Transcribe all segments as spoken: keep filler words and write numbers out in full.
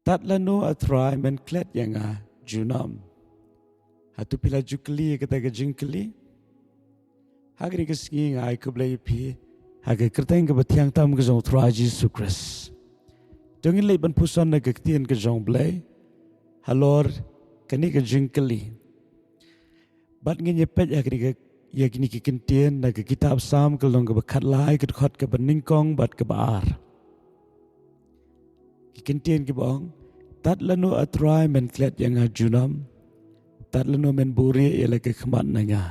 Tad lano a Trai men klet ïa nga junom? Hato phi la ju kylli ïa kata ka jingkylli? Ha kane ka sngi nga ai khublei ïa phi ha ka kyrteng kaba thiang tam ka jong u Trai Jisu Khrist. To ngin leit ban puson na ka ktien ka jong u Blei halor kane ka jingkylli. Bad ngin ïa peit ha kane ka, ïa kine ki kyntien na ka kitab Salm ka lynnong kaba khatlai, ka dkhot kaba nyngkong bad kaba ar. Ki kyntien kiba ong: Tad lano a Trai men klet ïa nga junom? Tad lano men buhrieh ïa la ka khmat na nga?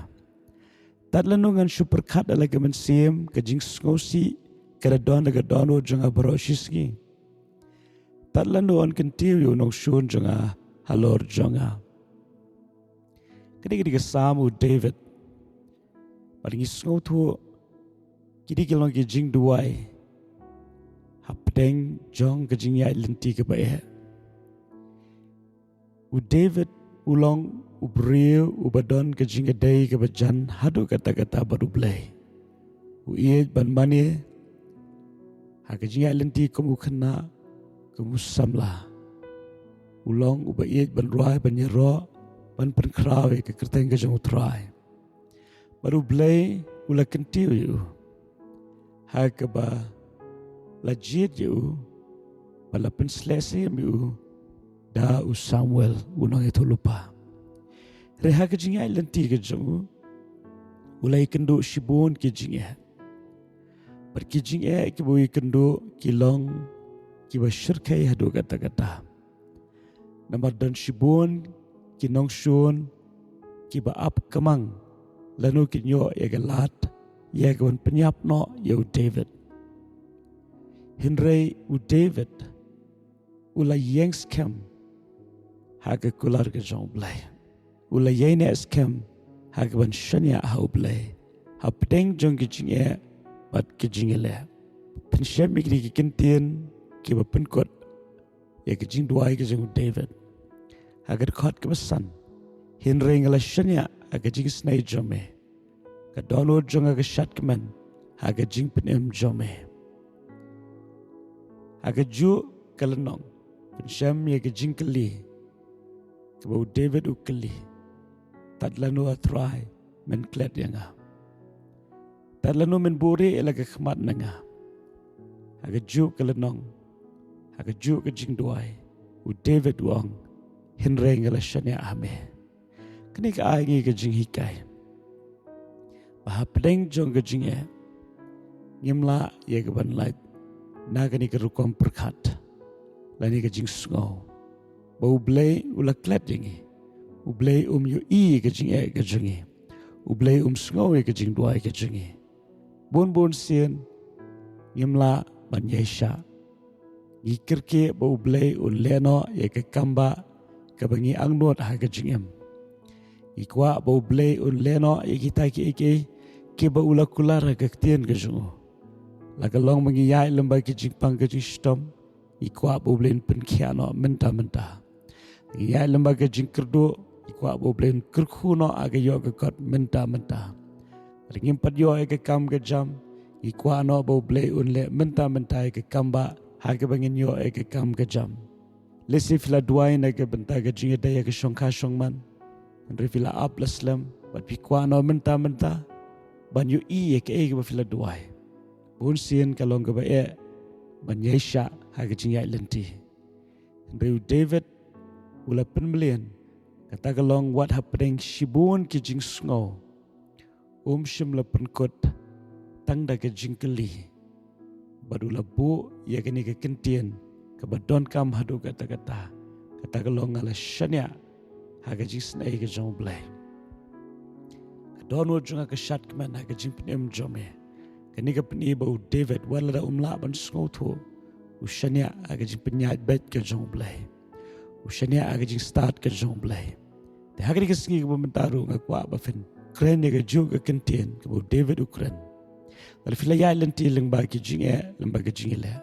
Tad lano ngan shu pyrkhat ïa la ka mynsiem, ka jingsngewsih ka da don ha ka dohnud jong nga baroh shi sngi? Tad lano yn kyntiew ïa u nongshun jong nga halor jong nga? Kane ka dei ka Salm u David. Bad ngi sngewthuh kine ki long ki jingduwai hapdeng jong ka jingïaid lynti kaba eh. U David u long u briew uba don ka jingïadei kaba jan haduh katta katta bad u Blei. U ïeit ban mane ha ka jingïaid lynti kum u khynnah, kum u samla. U long uba ïeit ban rwai, ban ïaroh, ban pynkhraw ïa ka kyrteng ka jong u Trai. Bad u Blei u la kyntiew ïa u ha kaba la jied ïa u, ba la pynshlur ïa u da u Samuel u nongïathuhlypa. Hynrei ha ka jingïaid lynti ka jong u, u la ïakynduh shibun ki jingeh. Bad ki jingeh kiba u ïakynduh ki long kiba shyrkhei haduh katta katta. Namar don shibun ki nongshun kiba ap kamang lano kin ïoh ïa ka lad ïa ka ban pynïap noh ïa u David. Hynrei u David u la ïeng skhem ha ka kular ka jong u Blei. U la ïaineh skhem ha ka ban shaniah ha u Blei hapdeng jong ki jingeh bad ki jingeh leh. Pynshem ïa kine ki kyntien kiba pynkut ïa ka jingduwai ka jong u David ha ka dkhot kaba san: Hynrei nga la shaniah ha ka jingisnei jong me, ka dohnud jong nga ka shad kmen ha ka jingpynim jong me. Ha kajuh ka lynnong pynshem ïa ka jingkylli kaba u David u kylli: Tad lano a Trai men klet ïa nga? Tad lano men buhrieh ïa la ka khmat na nga? Ha kajuh ka lynnong, ha kajuh ka jingduwai, u David u ong: Hynrei nga la shaniah ha me. Kane ka ai ngi ka jinghikai ba hapdeng jong ka jingeh ngim lah ïa ka ban lait na kane ka rukom pyrkhat lane ka jingsngew ba u Blei u la klet ïa ngi. U Blei um ïohi ïa ka jingeh ka jong ngi. U Blei um sngew ïa ka jingduwai ka jong ngi. Bun bun sien ngim lah ban ïaishah. Ngi kyrkieh ba u Blei un leh noh ïa ka kam ba kaba ngi angnud ha ka jingim. Ngi kwah ba u Blei un leh noh ïa kita kiei kiei kiba u la kular ha ka ktien ka jong u. La ka long ba ngi ïaid lyngba ki jingpang ka jingshitom, ngi kwah ba u Blei un pynkhiah noh mynta mynta. Ngi ïaid lyngba ka jingkyrduh, ngi kwah ba u Blei un kyrkhu noh ha ka ïoh ka kot mynta mynta. Lada ngim pat ïoh ïa ka kam ka jam, ngi kwah noh ba u Blei un leh mynta mynta ïa ka kam ba ha kaba ngin ïoh ïa ka kam ka jam. Lehse phi la duwai na ka bynta ka jingïadei ïa ka shongkha shongman, hynrei phi la ap la slem, bad phi kwah noh mynta mynta ban ïohi ïa kaei kaba phi la duwai. Bun sien ka long kaba eh ban ïaishah ha ka jingïaid lynti. Hynrei u David u la pynmlien, kata ka long wat hapdeng shibun ki jingsngew, um shym la pynkut tang da ka jingkylli. Bad u la buh ïa kane ka kyntien kaba donkam haduh katta katta. Kata ka long: Nga la shaniah ha ka jingisnei ka jong u Blei. Ka dohnud jong nga ka shad kmen ha ka jingpynim jong me. Kane ka pyni ba u David wat lada um lah ban sngewthuh, u shaniah ha ka jingpynïaid beit ka jong u Blei. U shaniah ha ka jingstad ka jong u Blei. Te ha kane ka sngi kaba mynta ruh nga kwah ba phin kren ïa kajuh ka kyntien kaba u David u kren. Lada phi la ïaid lynti lyngba ki jingeh, lyngba ki jingeh leh,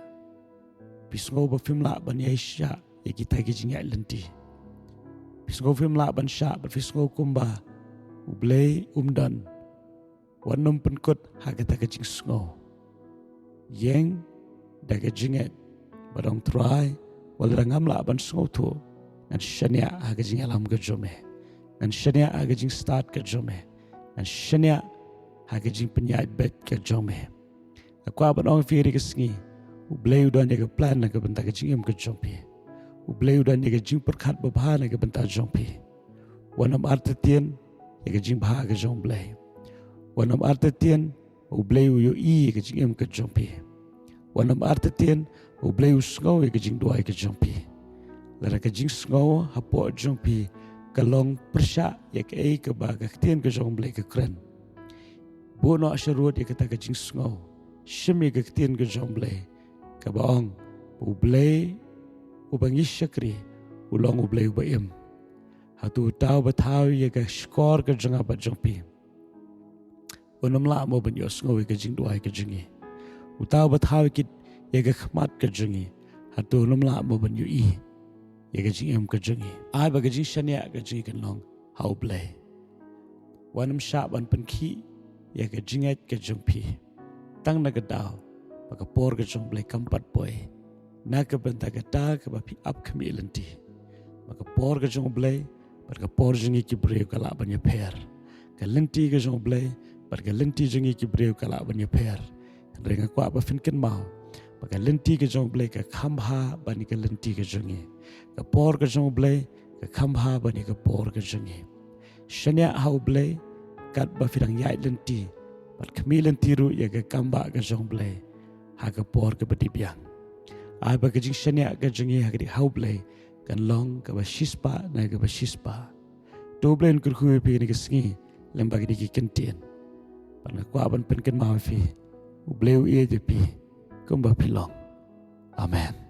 phi sngew ba phim lah ban ïaishah ïa kita ki jingïaid lynti. Phi sngew phim lah ban shah, bad phi sngew kumba u Blei um don. Wat nym pynkut ha kata ka jingsngew. Ïeng da ka jingngeit, bad ong: Trai, Wat lada ngam lah ban sngewthuh, ngan shaniah ha ka jingïalam ka jong me. Ngan shaniah ha ka jingstad ka jong me. Ngan shaniah ha ka jingpynïaid beit ka jong me. Nga kwah ban ong ïa phi ha kane ka sngi, U Blei u don ïa ka plan na ka bynta ka jingim ka jong phi. U Blei u don ïa ka jingpyrkhat babha na ka bynta jong phi. Wat nym artatien ïa ka jingbha ka jong U Blei. Wat nym artatien, U Blei u ïohi ïa ka jingim ka jong phi. Wat nym artatien, U Blei u sngew ïa ka jingduwai ka jong phi. Lada ka jingsngew hapoh jong phi ka long pyrshah ïa kaei kaba ka ktien ka jong U Blei ka kren, buh noh sharud ïa kata ka jingsngew. Shim ïa ka ktien ka jong U Blei kaba ong, U Blei uba ngi shakri u long U Blei uba im. Hato uta uba thaw ïa ka shkor ka jong nga bad jong phi, un ym lah mo ban ïohsngew ïa ka jingduwai ka jong ngi? Uta uba thaw ïa ki, ïa ka khmat ka jong ngi, hato un ym lah mo ban ïohi ïa ka jingim ka jong ngi? Ai ba ka jingshaniah ka jong ngi kan long ha U Blei. Wat nym shah ban pynkhih ïa ka jingngeit ka jong phi, tang na ka daw ba ka por ka jong U Blei kam pat poi. Na ka bynta kata kaba phi ap khmih lynti, ba ka por ka jong U Blei bad ka por jong ngi ki briew ka lah ban ïapher. Ka lynti ka jong U Blei bad ka lynti jong ngi ki briew ka lah ban ïapher. Hynrei nga kwah ba phin kynmaw ba ka lynti ka jong U Blei ka kham bha ban ïa ka lynti ka jong ngi. Ka por ka jong U Blei ka kham bha ban ïa ka por ka jong ngi. Shaniah ha U Blei katba phi dang ïaid lynti, bad khmih lynti ruh ïa ka kambah ka jong U Blei ha ka por kaba dei biang. Ai ba ka jingshaniah ka jong ngi ha ka dei ha U Blei kan long kaba shispah na kaba shispah. To U Blei un kyrkhu ïa phi ha kane ka sngi lem bad kine ki kyntien. Bad nga kwah ban pynkynmaw ïa phi, U Blei u ïeit ïa phi kumba phi long. Amen.